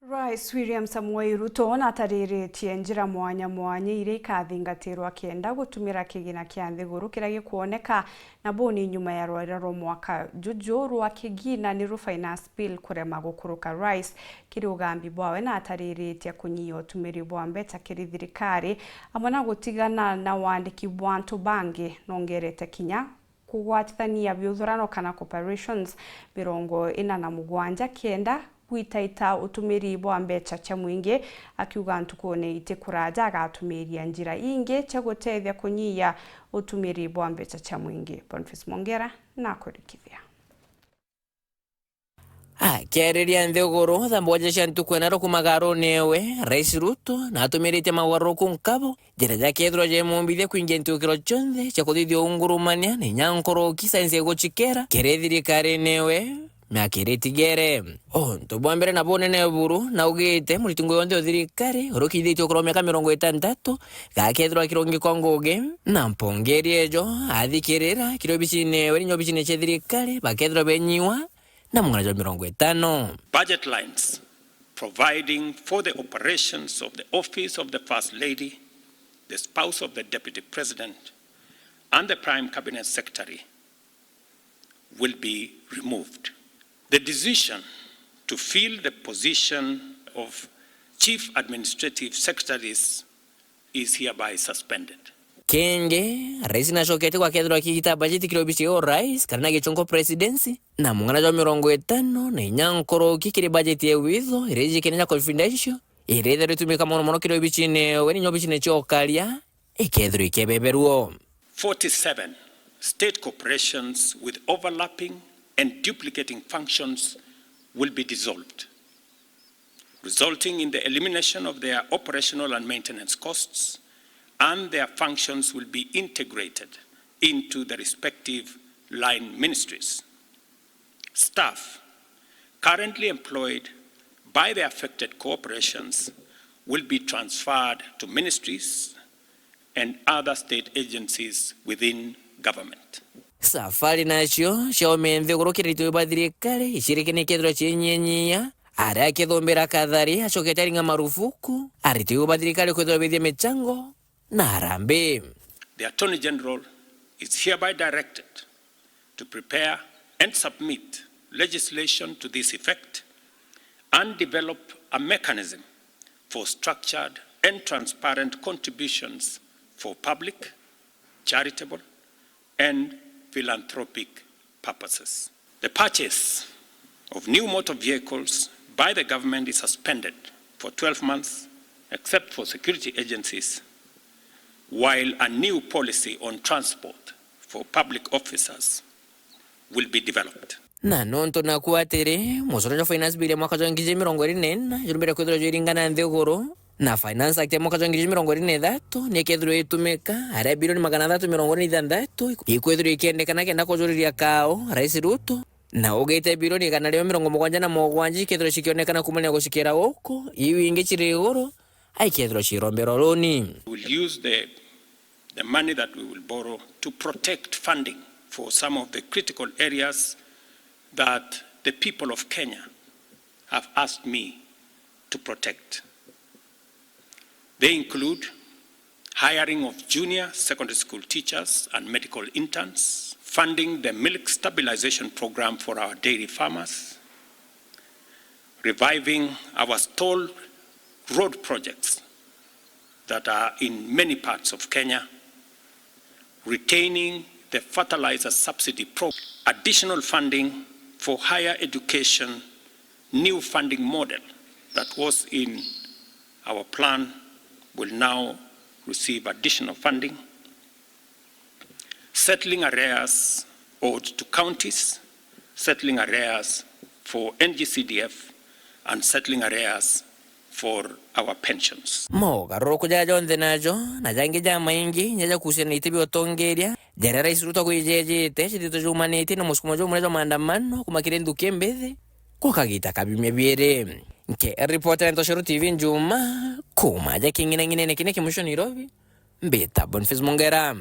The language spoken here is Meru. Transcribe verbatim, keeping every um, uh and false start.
Rais William Samoei Ruto natariritie njira mwanya mwanya iria ikathingatirwa kenda gutumira kigina kia nthiguru kiria gikwoneka na buni nyuma ya rwaira rwa mwaka juju rwa kigina niru finance bill kurema gukuruka. Rais kiri ugambi bwawe natariritie kunyia utumiri bwa mbeca kiri thirikari, amwe na gutigana na wandiki bwa antu bangi. Nongerete kinya kugwatithania biuthurano kana corporations mirongo ina na mugwanja kenda gwitaita utumiri bwa mbeca cia mwingi, akiuga ntukune iti kuraja agatumiria njira ingi cia gutethia kunyia utumiri bwa mbeca cia mwingi. Boniface Mongera nakurikithia. Akiariria nthiguru thaa mugwanja cia ntuku enaro kuma garuni ewe, Rais Ruto natumiritie maugaruruku nkabo, njira jakethirwa jemumbithia kwingia ntukiro cionthe cia kuthithia ungurumania na inya nkuruki saensi igucikera kiri thirikarine ewe miaka iri itigere. Untu bwa mbere na bunene buru naugite muritungu yonthe o thirikari urukithitio kurwa miaka mirongo itantatu gakethirwa kirungikwa ngugi na mpongeri ejo athikirira kiri obicine ewe ninya obicine cia thirikari bakethirwa benyiwa na mung'ana jwa mirongo itano. Budget lines providing for the operations of the office of the First Lady, the spouse of the Deputy President, and the Prime Cabinet Secretary will be removed. The decision to fill the position of Chief Administrative Secretaries is hereby suspended. Kingi, rais nacoketie gwakethirwa akigita bajeti kiri obisi ya urais kana na gichunko presidency, na mung'ana jwa mirongo itano na inya nkuruki kiri bajeti ya witho iria ijikene ja confidential, iria ithirwa itumika mono mono kiri obisine we ninya obisine cia ukaria, ikethirwa ikebeberwo. Forty-seven state corporations with overlapping and duplicating functions will be dissolved, resulting in the elimination of their operational and maintenance costs, and their functions will be integrated into the respective line ministries. Staff currently employed by the affected corporations will be transferred to ministries and other state agencies within government. Safari nacio ciaumia nthiguru kiri ritui ba thirikari icirikini ikethirwa ciinyinyia, aria akithumbira kathari acokete aringa marufuku aritui ba thirikari kwithirwa bithia michango na harambee. The Attorney General is hereby directed to prepare and submit legislation to this effect and develop a mechanism for structured and transparent contributions for public, charitable, and philanthropic purposes. The purchase of new motor vehicles by the government is suspended for twelve months, except for security agencies, while a new policy on transport for public officers will be developed. Na nontu naku atiri, mucoro jwa Finance Bill ya mwaka jwa ngiri mirongo iri na ina jurumbire kwithirwa jwiringana nthiguru, na Finance Act ya mwaka jwa ngiri mirongo iri na ithatu nikethirwa itumika, aria bilioni magana athatu mirongo iri na ithanthatu ikwithirwa ikiendekana kenda kujuriria kao Rais Ruto, na ugite bilioni igana rimwe mirongo mugwanja na mugwanja ikethirwa cikionekana kumania gucikira guku, iu ingi ciri iguru aikethirwa ciromberwa runi. We will use the, the money that we will borrow to protect funding for some of the critical areas that the people of Kenya have asked me to protect. They include hiring of junior secondary school teachers and medical interns, funding the milk stabilization program for our dairy farmers, reviving our stalled road projects that are in many parts of Kenya, retaining the fertilizer subsidy program, additional funding for higher education, new funding model that was in our plan will now receive additional funding, settling arrears owed to counties, settling arrears for N G C D F, and settling arrears for our pensions. Mogaruruku jaja jonthe najo, na jangi jamaingi, inya jakuciana na iti bia utongeria, jaria Rais Ruto agwijejete, cithitwe jumanitie na musukumo jumuria jwa maandamano kuma kiri nthuki mbithi, gwa kagita ka biumia biiri. Nke ripota ya Ntoshero T V Njuma, kuma ja king'inang'inene kine kimucio Nairobi, mbita Boniface Mongera.